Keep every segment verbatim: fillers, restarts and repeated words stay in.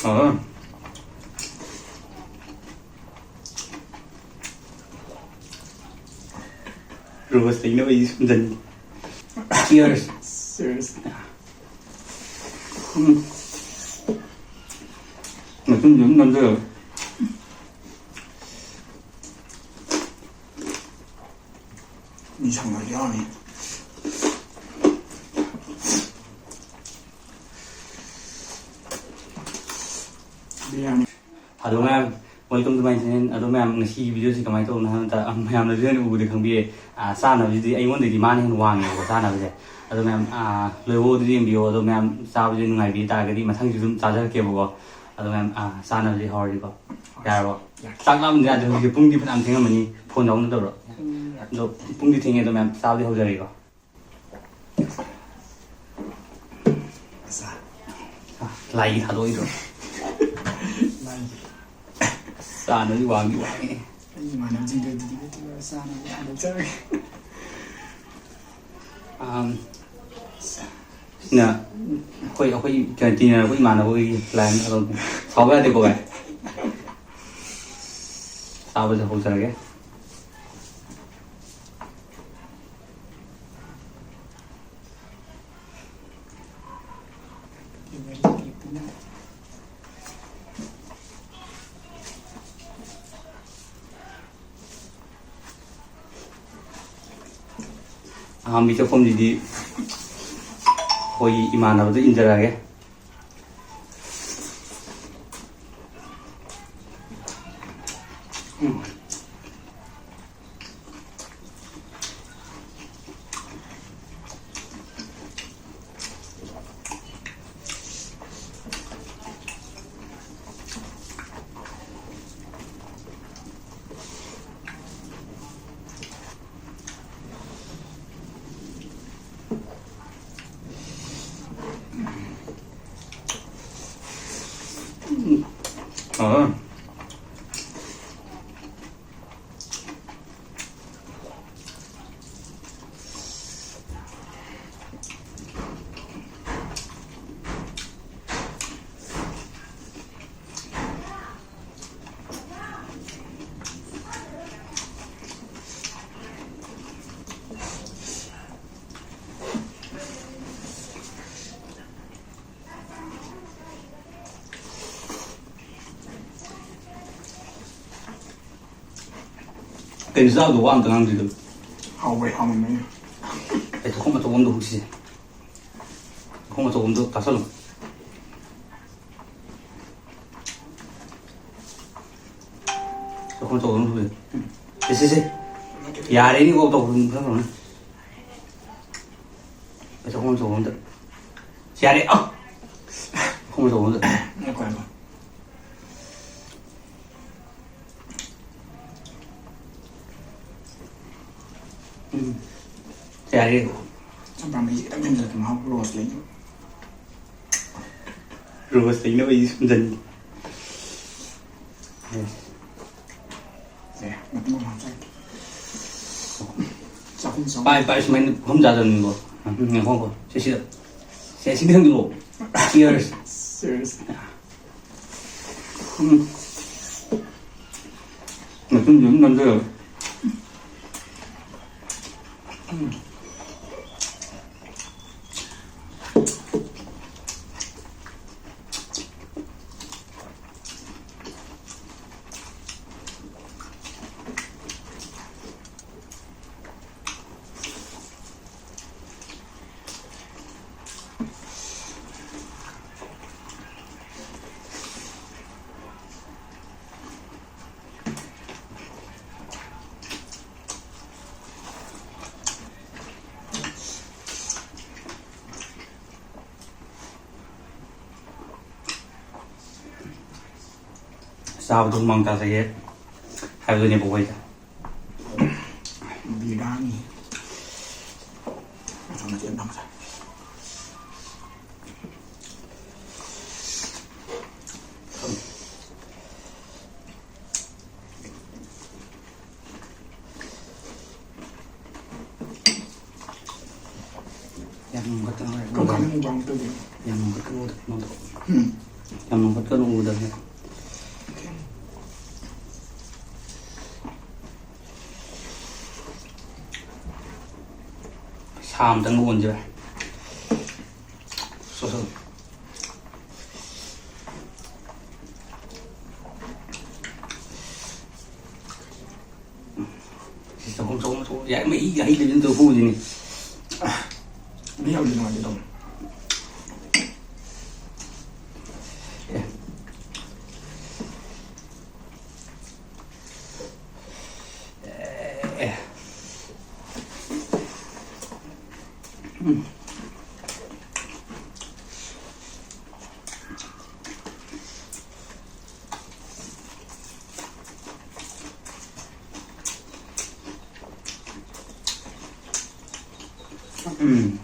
ꯑꯥ꯫ ꯔꯣꯁ ꯂꯩꯅꯕ ꯑꯩ ꯁꯨꯝꯖꯟꯒꯦ꯫ Cheers꯫ Cheers꯫ ꯎꯝ꯫ ꯃꯇꯨꯡꯗ ꯑꯗꯨꯝ ꯅꯝꯖꯔꯒꯦ꯫ ꯃꯤ ꯁꯪꯕꯁꯨ ꯌꯥꯎꯅꯤ꯫ ꯕꯤꯔꯌꯥꯅꯤ꯫ Hello ꯃꯌꯥꯝ, welcome to my channel꯫ ꯑꯗꯣ ꯃꯌꯥꯝ, ꯉꯁꯤꯒꯤ video ꯁꯤ ꯀꯃꯥꯏꯅ ꯇꯧꯕꯅꯣ ꯍꯥꯏꯕ ꯃꯇꯝꯗ, ꯑ, ꯃꯌꯥꯝꯅꯁꯨ ꯍꯦꯟꯅ ꯎꯕꯗꯤ ꯈꯪꯕꯤꯔꯦ꯫ ꯑ, ꯆꯥꯅꯕꯁꯤꯗꯤ ꯑꯩꯉꯣꯟꯗꯒꯤ ꯃꯥꯅ ꯍꯦꯟꯅ ꯋꯥꯡꯉꯦꯕꯀꯣ ꯆꯥꯅꯕꯁꯦ꯫ ꯑꯗꯣ ꯃꯌꯥꯝ, ꯑ, ꯂꯣꯏꯕ ꯐꯥꯎꯗꯤ ꯌꯦꯡꯕꯤꯌꯣ꯫ ꯑꯗꯣ ꯃꯌꯥꯝ ꯆꯥꯕꯁꯦ ꯅꯨꯡꯉꯥꯏꯕꯤ ꯇꯥꯔꯒꯗꯤ ꯃꯊꯪꯁꯨ ꯑꯗꯨꯝ ꯆꯥꯖꯔꯛꯀꯦꯕꯀꯣ꯫ ꯑꯗꯣ ꯃꯌꯥꯝ, ꯑ, ꯆꯥꯅꯕꯁꯦ ꯍꯧꯔꯁꯤꯀꯣ꯫ ꯌꯥꯔꯕꯣ? ꯌꯥꯔꯦ꯫ ꯆꯥꯛ ꯂꯥꯝꯕꯗꯤ ꯌꯥꯗ꯭ꯔꯦ ꯍꯧꯖꯤꯛꯁꯦ, ꯄꯨꯡꯗꯤ ꯐꯅꯌꯥꯝ ꯊꯦꯡꯉꯝꯃꯅꯤ꯫ ꯐꯣꯟ ꯌꯥꯎꯅ ꯇꯧꯔꯣ꯫ ꯎꯝ, ꯌꯥꯔꯦ꯫ ꯑꯗꯣ ꯄꯨꯡꯗꯤ ꯊꯦꯡꯉꯦ, ꯑꯗꯣ ꯃꯌꯥꯝ ꯆꯥꯕꯗꯤ ꯍꯧꯖꯔꯒꯦꯀꯣ꯫ ꯑꯁꯥ꯫ ꯑ, ꯂꯥꯏꯒꯤ ꯊꯥꯗꯣꯛꯏꯗꯣ꯫ ꯂꯥꯏꯒꯤ꯫ ꯆꯥꯅꯕꯗꯤ ꯋꯥꯡꯗꯤ ꯋꯥꯡꯉꯦ꯫ ꯑꯩ ꯏꯃꯥꯟꯅꯕꯁꯤꯡꯗꯣ ꯑꯗꯨꯗꯤ ꯅꯠꯇꯦꯕ, ꯆꯥꯅꯕ ꯌꯥꯝ ꯂꯧꯖꯔꯒꯦ꯫ ꯑꯝ, ꯁꯤꯅ ꯑꯩꯈꯣꯏ, ꯑꯩꯈꯣꯏ ꯀꯩꯅꯣ ꯇꯤꯟꯅꯔꯛꯄ ꯏꯃꯥꯟꯅꯕꯒꯤ ꯂꯥꯏ ꯑꯃ ꯊꯥꯗꯣꯛꯀꯦ꯫ ꯁꯥꯎꯕ ꯌꯥꯗꯦꯀꯣ ꯚꯥꯏ꯫ ꯆꯥꯕꯁꯦ ꯍꯧꯖꯔꯒꯦ꯫ ꯑꯍꯥꯟꯕꯒꯤ ꯆꯥꯛꯈꯨꯝꯁꯤꯗꯤ ꯑꯩꯈꯣꯏꯒꯤ ꯏꯃꯥꯟꯅꯕꯗ ꯏꯟꯖꯔꯛꯑꯒꯦ꯫ ꯎꯝ꯫ ꯎꯝ꯫ ꯑꯥ꯫ ꯀꯩꯅꯣ ꯆꯥꯕꯗꯣ ꯋꯥ ꯑꯝꯇ ꯉꯥꯡꯗ꯭ꯔꯤꯗꯣ? ꯍꯥꯎꯕꯩ ꯍꯥꯎꯃꯟꯕꯩꯅꯦ꯫ ꯑꯩ ꯆꯥꯛꯈꯨꯝ ꯑꯆꯧꯕ ꯑꯝꯗ ꯍꯨꯛꯁꯤꯁꯦ꯫ ꯆꯥꯛꯈꯨꯝ ꯑꯆꯧꯕ ꯑꯝꯗ ꯀꯥꯁꯜꯂꯣ꯫ ꯆꯥꯛꯈꯨꯝ ꯑꯆꯧꯕ ꯑꯝꯗ ꯍꯨꯛꯁꯤꯁꯦ꯫ ꯁꯦ, ꯁꯦ, ꯁꯦ꯫ ꯌꯥꯔꯦꯅꯦꯀꯣ, ꯇꯧꯕ ꯈꯔ ꯈꯔ꯫ ꯆꯥꯛꯈꯨꯝ ꯑꯆꯧꯕ ꯑꯝꯗ꯫ ꯌꯥꯔꯦ, ꯑ! ꯆꯥꯛꯈꯨꯝ ꯑꯆꯧꯕ ꯑꯝꯗ꯫ ꯉꯥꯏꯈꯣ, ꯉꯥꯏꯈꯣ꯫ ꯎꯝ꯫ ꯌꯥꯔꯦ꯫ ꯆꯝꯄ꯭ꯔꯥ ꯃꯍꯤꯁꯦ ꯈꯤꯇꯪ ꯍꯦꯟꯖꯤꯜꯂꯛꯀꯦ, ꯃꯍꯥꯎ ꯔꯣꯁ ꯂꯩꯅꯕ꯫ ꯔꯣꯁ ꯂꯩꯅꯕ ꯑꯩꯗꯤ ꯁꯨꯝꯖꯟꯒꯦ꯫ ꯑꯦ, ꯃꯇꯨꯝ ꯑꯃ ꯍꯥꯞꯆꯔꯛꯀꯦ꯫ ꯆꯥꯛꯈꯨꯝ ꯆꯪ-, ꯄꯥꯏ, ꯄꯥꯏ, ꯁꯨꯃꯥꯏꯅ ꯄꯨꯈꯝ ꯆꯥꯗꯕꯅꯤꯀꯣ꯫ ꯎꯝ, ꯉꯥꯏꯈꯣꯀꯣ꯫ ꯁꯤ ꯁꯤꯗ꯫ ꯁꯦ, ꯁꯤꯗ ꯊꯝꯖꯤꯜꯂꯣ꯫ Cheers꯫ Cheers꯫ ꯎꯝ꯫ ꯃꯇꯨꯝꯁꯨ ꯑꯗꯨꯝ ꯅꯝꯖꯔꯣ꯫ ꯎꯝ꯫ ꯆꯥꯕꯗ ꯍꯨꯃꯥꯡ ꯇꯥꯖꯩꯌꯦ ꯍꯥꯏꯕꯗꯨꯅꯦꯕ ꯑꯩꯈꯣꯏꯗ꯫ ꯕꯤꯔꯥꯅꯤ꯫ ꯃꯆꯜ ꯃꯆꯦꯠ ꯅꯝꯁꯦ꯫ ꯌꯥꯝ ꯉꯥꯡꯈꯠꯀꯅꯨ, ꯀꯔꯝ ꯀꯥꯟꯗ ꯃꯨꯛꯕꯥꯡ ꯇꯧꯗꯣꯏꯅꯣ? ꯌꯥꯝ ꯉꯥꯡꯈꯠꯀꯅꯨ, ꯀꯩꯅꯣꯗꯣ꯫ ꯎꯝ꯫ ꯌꯥꯝ ꯉꯥꯡꯈꯠꯀꯅꯨ, ꯎꯗꯕꯅꯦ꯫ ꯁꯥ ꯑꯝꯇꯪ ꯑꯣꯟꯁꯤꯔ? ꯁꯣ, ꯁꯣ꯫ ꯌꯥꯏ, ꯃꯍꯤꯒ ꯍꯩꯗꯕꯤꯗ ꯑꯝꯇ ꯍꯨꯁꯤꯅꯦ꯫ ꯃꯍꯤ ꯌꯥꯎꯗꯤ ꯅꯨꯡꯉꯥꯏꯇꯦ ꯇꯧꯕꯅꯦ꯫ ꯑꯦ꯫ ꯎꯝ꯫ ꯎꯝ꯫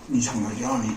ꯃꯤ ꯁꯪꯉꯁꯨ ꯌꯥꯎꯅꯤ꯫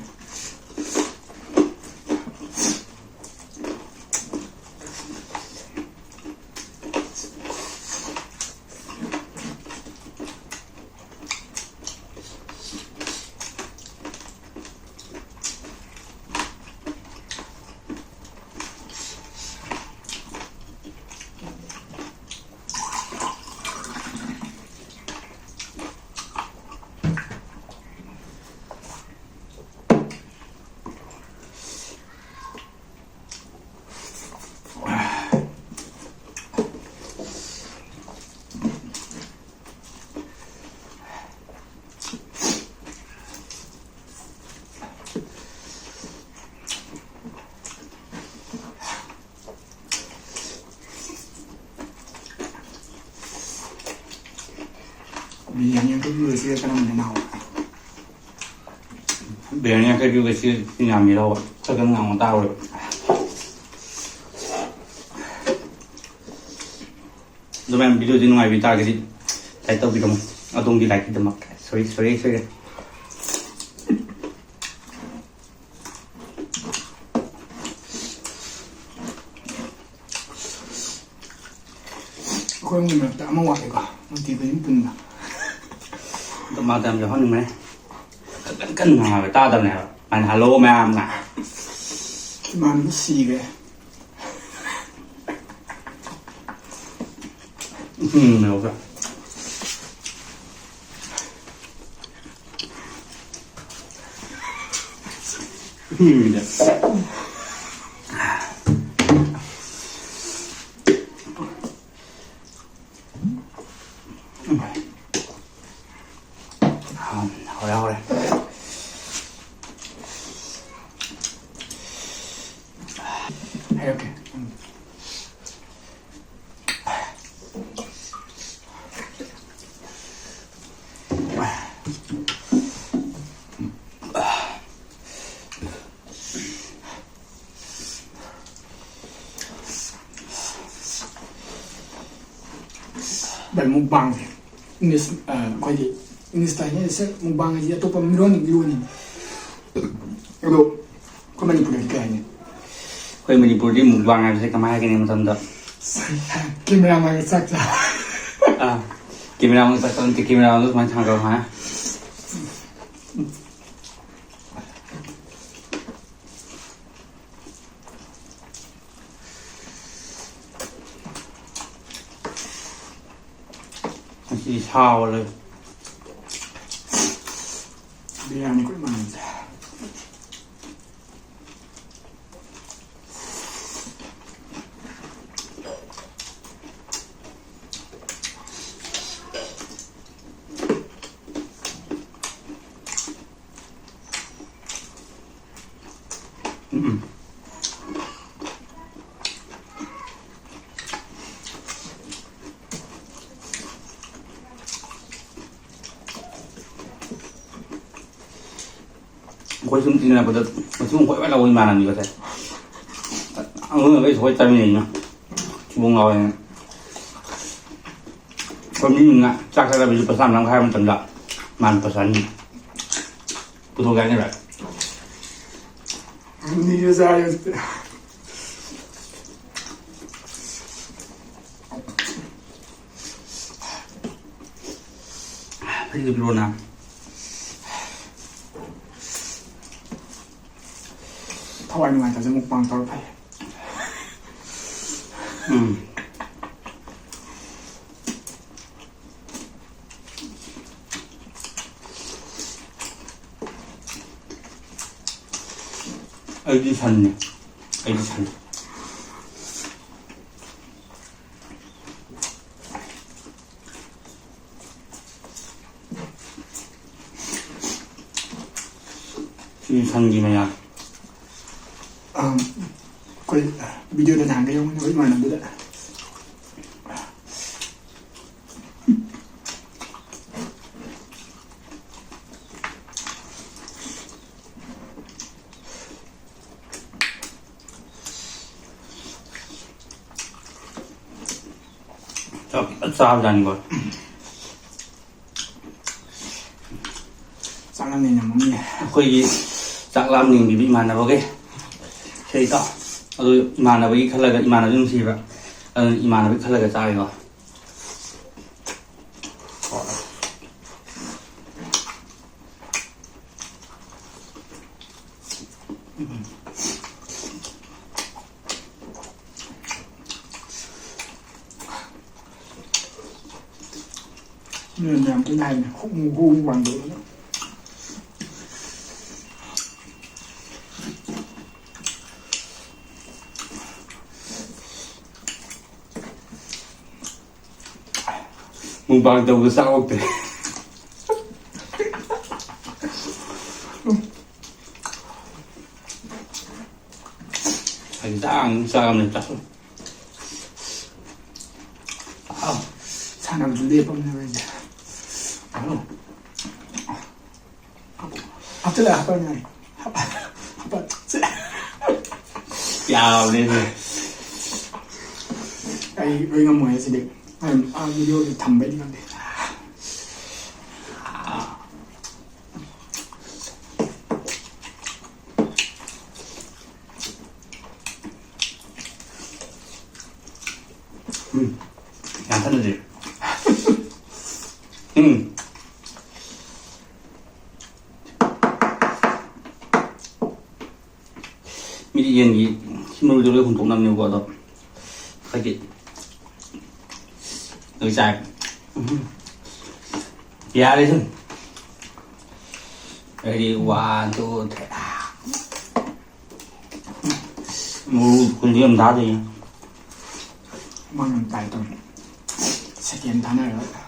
ꯕꯤꯔꯌꯥꯅꯤ ꯑꯃꯈꯛ ꯄꯤꯕꯁꯤꯗ ꯀꯔꯝꯕꯅ ꯍꯥꯎꯕ? ꯕꯤꯔꯌꯥꯅꯤ ꯑꯃꯈꯛ ꯄꯤꯕꯁꯤ ꯌꯥꯝꯃꯤ ꯂꯧꯕ꯫ ꯈꯔ ꯈꯔ ꯉꯥꯡꯕ ꯇꯥꯔꯣꯏꯕ꯫ ꯑꯗꯨ ꯃꯌꯥꯝ ꯚꯤꯗꯤꯑꯣꯁꯤ ꯅꯨꯡꯉꯥꯏꯕꯤ ꯇꯥꯔꯒꯗꯤ ꯂꯥꯏꯛ ꯇꯧꯕꯤꯔꯝꯃꯨ꯫ ꯑꯗꯣꯝꯒꯤ ꯂꯥꯏꯛꯀꯤꯗꯃꯛ꯫ ꯁꯣꯔꯤ, ꯁꯣꯔꯤ, ꯁꯣꯏꯔꯦ꯫ ꯑꯩꯈꯣꯏ ꯑꯍꯨꯝꯒꯤ ꯃꯔꯛꯇ ꯑꯃ ꯋꯥꯠꯂꯦꯀꯣ, ꯃꯣꯇꯤ ꯈꯨꯗꯤꯡ ꯄꯨꯟꯕ꯫ ꯑꯗꯣ ꯃꯥꯗꯣ ꯌꯥꯝ ꯌꯥꯎꯍꯟꯅꯤꯡꯕꯅꯦ꯫ ꯀꯟ, ꯀꯟ, ꯀꯟꯅ ꯉꯥꯡꯉꯒ ꯇꯥꯗꯕꯅꯦ ꯍꯥꯏꯕ꯫ ꯑꯅ ꯍꯜꯂꯣ ꯃꯌꯥꯝꯅ꯫ ꯏꯃꯥꯟꯅꯕ ꯁꯤꯔꯦ꯫ ꯎꯝ, ꯌꯧꯔꯦ꯫ ꯎꯝ, ꯌꯧꯔꯦ꯫ ꯎꯝ, ꯍꯧꯔꯦ, ꯍꯧꯔꯦ꯫ ꯍꯥꯏꯔꯛꯀꯦ꯫ ꯎꯝ꯫ ꯚꯥꯏ, ꯃꯨꯛꯕꯥꯡꯁꯦ ꯏꯪꯂꯤꯁ, ꯑ, ꯑꯩꯈꯣꯏꯒꯤ ꯏꯪꯂꯤꯁꯇ ꯍꯥꯏꯅꯔꯤꯁꯦ, ꯃꯨꯛꯕꯥꯡ ꯍꯥꯏꯁꯦ ꯑꯇꯣꯞꯄ ꯃꯤꯔꯣꯟꯒꯤ ꯂꯣꯟꯅꯤ꯫ ꯑꯗꯣ ꯑꯩꯈꯣꯏ ꯃꯅꯤꯄꯨꯔꯗꯗꯤ ꯀꯩ ꯍꯥꯏꯅꯤ? ꯑꯩꯈꯣꯏ ꯃꯅꯤꯄꯨꯔꯗꯤ ꯃꯨꯛꯕꯥꯡ ꯍꯥꯏꯕꯁꯦ ꯀꯃꯥꯏꯅ ꯍꯥꯏꯒꯅꯤ ꯃꯇꯝꯗ? ꯀꯦꯃꯦꯔꯥ ꯃꯥꯡꯗ ꯆꯥꯛ ꯆꯥ꯫ ꯑꯥ, ꯀꯦꯃꯦꯔꯥ ꯃꯥꯡꯗ ꯆꯥꯛ ꯆꯥ ꯅꯠꯇꯦ, ꯀꯦꯃꯦꯔꯥ ꯃꯥꯡꯗ ꯁꯨꯃꯥꯏꯅ ꯊꯥꯡꯒꯠꯂꯣ ꯍꯥꯏ꯫ ꯉꯁꯤ ꯁꯥꯕ ꯂꯩ꯫ ꯕꯤꯔꯌꯥꯅꯤ ꯀꯨꯏ ꯃꯥꯟꯅꯗꯦ꯫ ꯎꯝ꯫ ꯑꯩꯈꯣꯏ ꯁꯨꯝ ꯇꯤꯟꯅꯔꯛꯄꯗ ꯃꯆꯨ ꯈ꯭ꯋꯥꯏ ꯂꯧꯕ ꯏꯃꯥꯟꯅꯕꯤꯒꯁꯦ꯫ ꯑꯉꯥꯡꯈꯩꯁꯨ ꯍꯣꯏ ꯆꯥꯃꯤꯟꯅꯩꯅ꯫ ꯊꯤꯕꯣꯡ ꯂꯥꯎꯋꯦꯅ꯫ ꯑꯩꯈꯣꯏ ꯃꯤ ꯃꯉꯥ ꯆꯥꯛ ꯆꯥꯅꯕꯁꯨ ꯂꯨꯄꯥ ꯆꯥꯝꯃ ꯆꯥꯝꯃ ꯍꯥꯏꯕ ꯃꯇꯝꯗ ꯃꯥꯅ ꯂꯨꯄꯥ ꯆꯅꯤ ꯄꯨꯊꯣꯛꯀꯦ ꯍꯥꯏꯅꯦꯕ꯫ ꯑꯅꯤꯒ ꯆꯥꯔꯦ ꯍꯧꯖꯤꯛꯇꯤ꯫ ꯐꯩꯖꯨꯞ ꯂꯣꯟꯅ꯫ ꯊꯋꯥꯏ ꯅꯨꯡꯉꯥꯏꯇꯕꯁꯦ mukbang ꯇꯧꯔ ꯐꯩ꯫ ꯎꯝ꯫ ꯑꯩꯗꯤ ꯁꯟꯅꯦ꯫ ꯑꯩꯗꯤ ꯁꯟ꯫ ꯁꯤ ꯁꯟꯒꯤ ꯃꯌꯥ꯫ ꯑꯝ, ꯑꯩꯈꯣꯏ videoꯗ ꯅꯍꯥꯟꯒꯩ ꯌꯥꯎꯃꯤꯟꯅꯕ ꯏꯃꯥꯟꯅꯕꯗꯨꯗ꯫ ꯆꯥꯛ ꯐꯖꯅ ꯆꯥꯕꯖꯥꯠꯅꯤꯀꯣ꯫ ꯆꯥꯛ ꯂꯥꯝꯅꯩ ꯌꯥꯝ ꯃꯝꯃꯤ꯫ ꯑꯩꯈꯣꯏꯒꯤ ꯆꯥꯛ ꯂꯥꯝꯅꯤꯡꯕꯤꯕꯤ ꯏꯃꯥꯟꯅꯕꯒꯤ꯫ ꯁꯦ ꯏꯇꯥꯎ꯫ ꯑꯗꯨ ꯏꯃꯥꯟꯅꯕꯒꯤ ꯈꯜꯂꯒ, ꯏꯃꯥꯟꯅꯕꯒꯤ ꯅꯨꯡꯁꯤꯕ꯫ ꯑꯗꯨꯅ ꯏꯃꯥꯟꯅꯕꯒꯤ ꯈꯜꯂꯒ ꯆꯥꯒꯦꯀꯣ꯫ ꯃꯤꯅ ꯌꯥꯝ ꯊꯤꯅ ꯍꯥꯏꯕꯅꯦ, ꯍꯨꯛ ꯃꯨ ꯍꯨ ꯃꯨ ꯄꯥꯟꯗꯧꯅ꯫ Mukbang ꯇꯧꯕꯗ ꯆꯥꯛ ꯑꯣꯛꯇ꯭ꯔꯦ꯫ ꯑꯩ ꯆꯥꯛ ꯑꯃꯨꯛ ꯆꯥꯕꯅꯦ, ꯆꯥꯛ꯫ ꯑꯥꯎ꯫ ꯁꯥꯟꯅꯕꯁꯨ ꯂꯦꯞꯄꯕꯅꯦꯕ ꯑꯩꯁꯦ꯫ ꯑꯥꯎ꯫ ꯍꯥꯞꯆꯤꯜꯂ ꯍꯥꯞꯄ ꯌꯥꯏ꯫ ꯍꯥꯞꯄ-, ꯍꯥꯞꯄ-, ꯌꯥꯕꯅꯦ ꯑꯗꯨ꯫ ꯑꯩ ꯂꯣꯏ ꯉꯝꯃꯣꯏ ꯁꯤꯗꯤ꯫ ꯑꯩ ꯑꯥ videoꯗꯤ ꯊꯝꯕꯩꯗꯤ ꯉꯝꯗꯦ꯫ ꯎꯝ꯫ ꯌꯥꯝ ꯊꯠꯅꯗꯦ꯫ ꯎꯝ꯫ ꯌꯦꯟꯒꯤ ꯁꯤ ꯃꯔꯨꯗꯣ ꯂꯣꯏ ꯍꯨꯟꯗꯣꯛꯅꯕꯅꯦꯕꯀꯣ, ꯑꯗꯣ ꯑꯩꯈꯣꯏꯒꯤ ꯂꯣꯏ ꯆꯥꯏ꯫ ꯎꯝ꯫ ꯌꯥꯔꯦ ꯁꯨꯝ꯫ Ready, one, two, three. ꯃꯔꯨ ꯈꯨꯟꯗꯤ ꯌꯥꯝ ꯊꯥꯗꯣꯏꯅꯦ꯫ ꯃꯥꯅ ꯇꯥꯏ ꯇꯧꯔꯦ꯫ ꯁꯦꯀꯦꯟ ꯊꯥꯅꯔꯒ꯫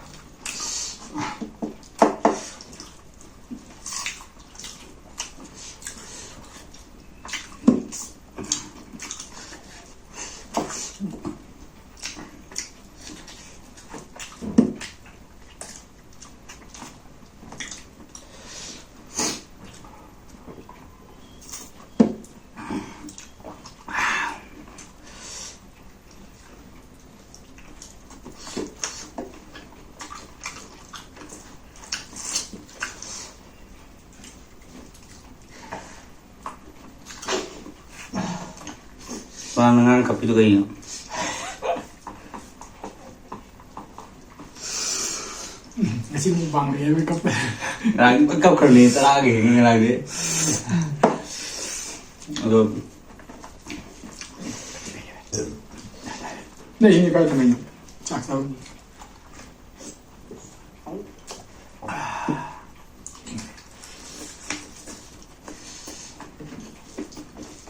ꯃꯥꯅ ꯉꯔꯥꯡ ꯀꯞꯄꯤꯗꯣ ꯀꯩꯒꯤꯅꯣ? ꯉꯁꯤ mukbang ꯂꯩꯌꯦ, ꯀꯞꯄꯦ꯫ ꯉꯔꯥꯡ ꯀꯞꯈ꯭ꯔꯕꯅꯤ, ꯇꯔꯥꯒ ꯍꯦꯟꯉꯦ ꯉꯔꯥꯡꯗꯤ꯫ ꯑꯗꯣ ꯅꯣꯏ ꯏꯁꯤꯡꯗꯤ ꯀꯥꯏ ꯊꯝꯃꯤꯅꯣ? ꯆꯥꯛ ꯆꯥꯕ꯫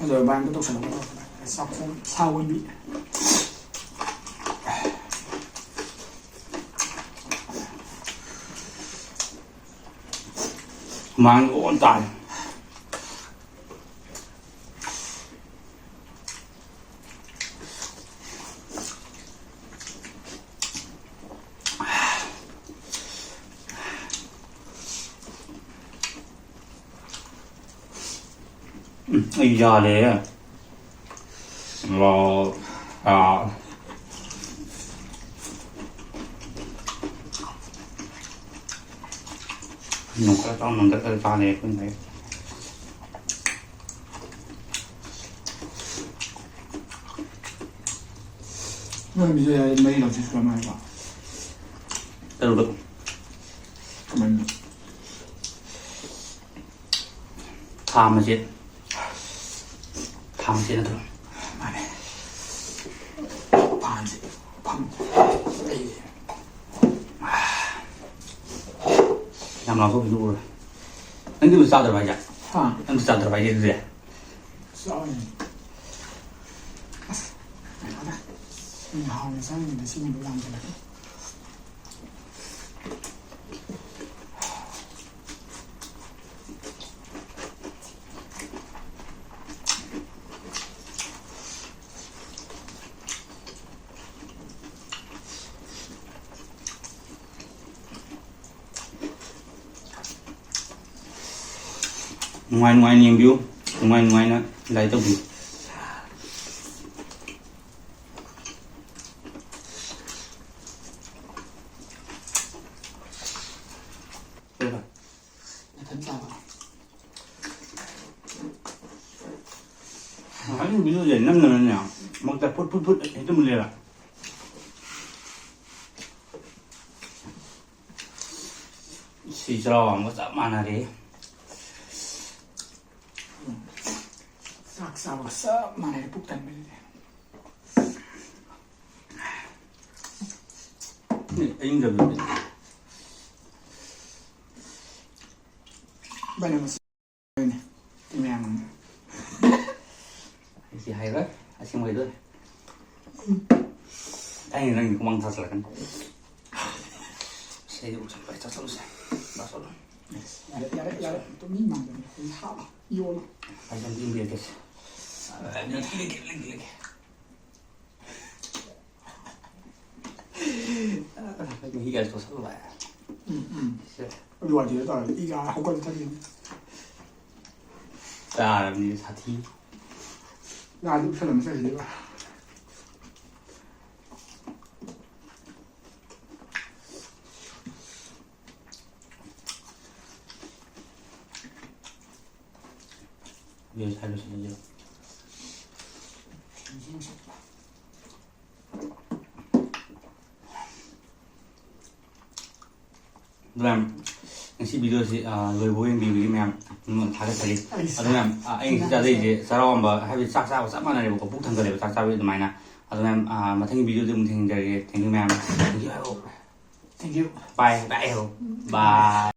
ꯑꯗꯣ ꯚꯥꯏ ꯑꯝꯇ ꯇꯧꯁꯜꯂꯛꯑꯣ꯫ ꯆꯥꯛꯈꯣꯝ ꯁꯥ ꯑꯣꯟꯕꯤ꯫ ꯍꯨꯃꯥꯡ ꯑꯣꯟ ꯇꯥꯔꯦ꯫ ꯎꯝ, ꯑꯩ ꯌꯥꯔꯦ꯫ ꯂꯥꯎ꯫ ꯑꯥ꯫ ꯅꯣꯡꯈꯠꯂ ꯆꯥꯎ, ꯅꯣꯡꯈꯠꯂ ꯆꯥꯅꯤ ꯑꯩꯈꯣꯏ ꯉꯩ꯫ ꯅꯣꯏ ꯃꯤꯁꯦ ꯃꯔꯤ ꯂꯧꯊꯣꯛꯈ꯭ꯔ ꯃꯥꯜꯂꯦꯀꯣ? ꯇꯔꯨꯛ꯫ ꯀꯃꯥꯏꯅ? ꯊꯥ ꯃꯆꯦꯠ꯫ ꯊꯥꯡꯁꯦ ꯅꯠꯇ꯭ꯔꯣ? ꯃꯥꯅꯦ꯫ ꯐꯥꯟꯁꯦ꯫ ꯐꯝ꯫ ꯑꯩ꯫ ꯌꯥꯝ ꯂꯥꯎꯊꯣꯛꯈꯤꯕꯗꯨ ꯎꯔꯦ꯫ ꯅꯪꯗꯤ ꯑꯗꯨ ꯆꯥꯗ꯭ꯔꯕ ꯍꯥꯏꯁꯦ? ꯍꯥ? ꯅꯪꯗꯤ ꯆꯥꯗ꯭ꯔꯕ ꯍꯥꯏꯁꯦ ꯑꯗꯨꯗꯤ? ꯆꯥꯎꯅꯦ꯫ ꯑꯁ, ꯀꯩꯅꯣꯗ꯫ ꯃꯤ ꯍꯥꯎꯅ ꯆꯥꯅꯤꯡꯉꯤꯗ ꯁꯤꯒꯨꯝꯕ ꯌꯥꯝꯁꯤꯜꯂꯛꯑꯦ꯫ ꯅꯨꯡꯉꯥꯏ ꯅꯨꯡꯉꯥꯏꯅ ꯌꯦꯡꯕꯤꯌꯨ, ꯅꯨꯡꯉꯥꯏ ꯅꯨꯡꯉꯥꯏꯅ ꯂꯥꯏꯛ ꯇꯧꯕꯤꯌꯨ꯫ ꯅꯊꯟ ꯆꯥꯕ꯫ ꯉꯁꯥꯏꯒꯤ ꯚꯤꯗꯤꯑꯣꯁꯦ ꯅꯝꯗꯅꯅꯦ, ꯃꯔꯛꯇ ꯐꯨꯠ ꯐꯨꯠ ꯐꯨꯠ ꯍꯦꯛꯇ ꯃꯨꯜꯂꯦꯕ꯫ ꯁꯤ ꯆꯔꯥ ꯋꯥꯡꯕꯒ ꯆꯞ ꯃꯥꯟꯅꯔꯦ꯫ ꯆꯥꯛ ꯆꯥꯕꯒ ꯆꯞ ꯃꯥꯟꯅꯔꯦ ꯄꯨꯛ ꯊꯟꯕꯁꯤꯗꯤ꯫ ꯑꯦ, ꯑꯌꯤꯡꯖꯕꯗꯨꯗꯤ? ꯚꯥꯏ, ꯅꯪ ꯉꯁꯤ ꯃꯌꯥꯝ ꯑꯃ꯫ ꯑꯩꯗꯤ ꯍꯥꯏꯔꯣꯏ, ꯑꯁꯦꯡꯕ ꯍꯥꯏꯗꯣꯏ꯫ ꯑꯩꯅ ꯅꯪꯒꯤ ꯈꯨꯃꯥꯡ ꯊꯥꯖꯤꯜꯂꯛꯀꯅꯤ꯫ ꯁꯤꯗꯤ ꯑꯃꯨꯛ ꯆꯠꯂꯣꯏ, ꯆꯠꯂꯨꯁꯦ꯫ ꯂꯥꯛꯁꯜꯂꯣ꯫ ꯌꯥꯔꯦ, ꯌꯥꯔꯦ, ꯌꯥꯔꯦ꯫ ꯑꯗꯨꯝ ꯃꯤ ꯃꯥꯡꯗꯕꯅꯤ꯫ ꯑꯩ ꯍꯥꯞꯄ ꯌꯣꯜꯂꯣ꯫ ꯑꯩ ꯑꯗꯨꯝ ꯏꯟꯕꯤꯔꯛꯀꯦꯁꯦ꯫ ꯂꯦꯛꯀꯦ, ꯂꯦꯛꯀꯦ, ꯂꯦꯛꯀꯦ꯫ ꯃꯍꯤ ꯀꯌꯥ ꯇꯣꯠꯁꯜꯂꯨ ꯚꯥꯏ? ꯎꯝ, ꯎꯝ꯫ ꯁꯦ꯫ ꯑꯗꯨ ꯋꯥꯗꯤꯗ ꯇꯧꯔꯗꯤ ꯏ ꯀꯥ ꯍꯧꯒꯠꯂ ꯊꯛꯈꯤꯅꯤ꯫ ꯆꯥꯔꯕꯅꯤ ꯁꯥꯊꯤ꯫ ꯉꯥꯗꯤ ꯎꯞꯁꯜꯂꯝꯃ ꯆꯠꯈꯤꯗꯣꯏꯕ꯫ ꯌꯦꯟ ꯁꯥꯏ ꯂꯣꯏꯁꯤꯜꯂꯁꯤꯔꯣ? ꯕ꯭ꯔꯥꯝ, ꯉꯁꯤ ꯚꯤꯗꯤꯑꯣꯁꯤ ꯂꯣꯏꯕ ꯌꯦꯡꯕꯤꯕꯒꯤ ꯃꯌꯥꯝ ꯊꯥꯒꯠꯆꯔꯤ꯫ ꯑꯗꯨ ꯃꯌꯥꯝ, ꯑꯩ ꯉꯁꯤ ꯆꯥꯖꯩꯁꯦ ꯆꯔꯥ ꯋꯥꯟꯕ ꯍꯥꯏꯕꯗꯤ ꯆꯥꯛ ꯆꯥꯕ ꯆꯞ ꯃꯥꯟꯅꯔꯦꯕꯀꯣ, ꯄꯨꯛ ꯊꯟꯒꯠꯂꯦꯕ ꯆꯥꯛ ꯆꯥꯕꯒꯤ ꯑꯗꯨꯃꯥꯏꯅ꯫ ꯑꯗꯨ ꯃꯌꯥꯝ, ꯃꯊꯪꯒꯤ ꯚꯤꯗꯤꯑꯣꯗ ꯑꯃꯨꯛ ꯊꯦꯡꯅꯖꯔꯒꯦ꯫ Thank you ꯃꯌꯥꯝ꯫ Thank you ꯍꯥꯏꯔꯣ꯫ Thank you. Bye bye ꯍꯥꯏꯔꯣ꯫ Bye.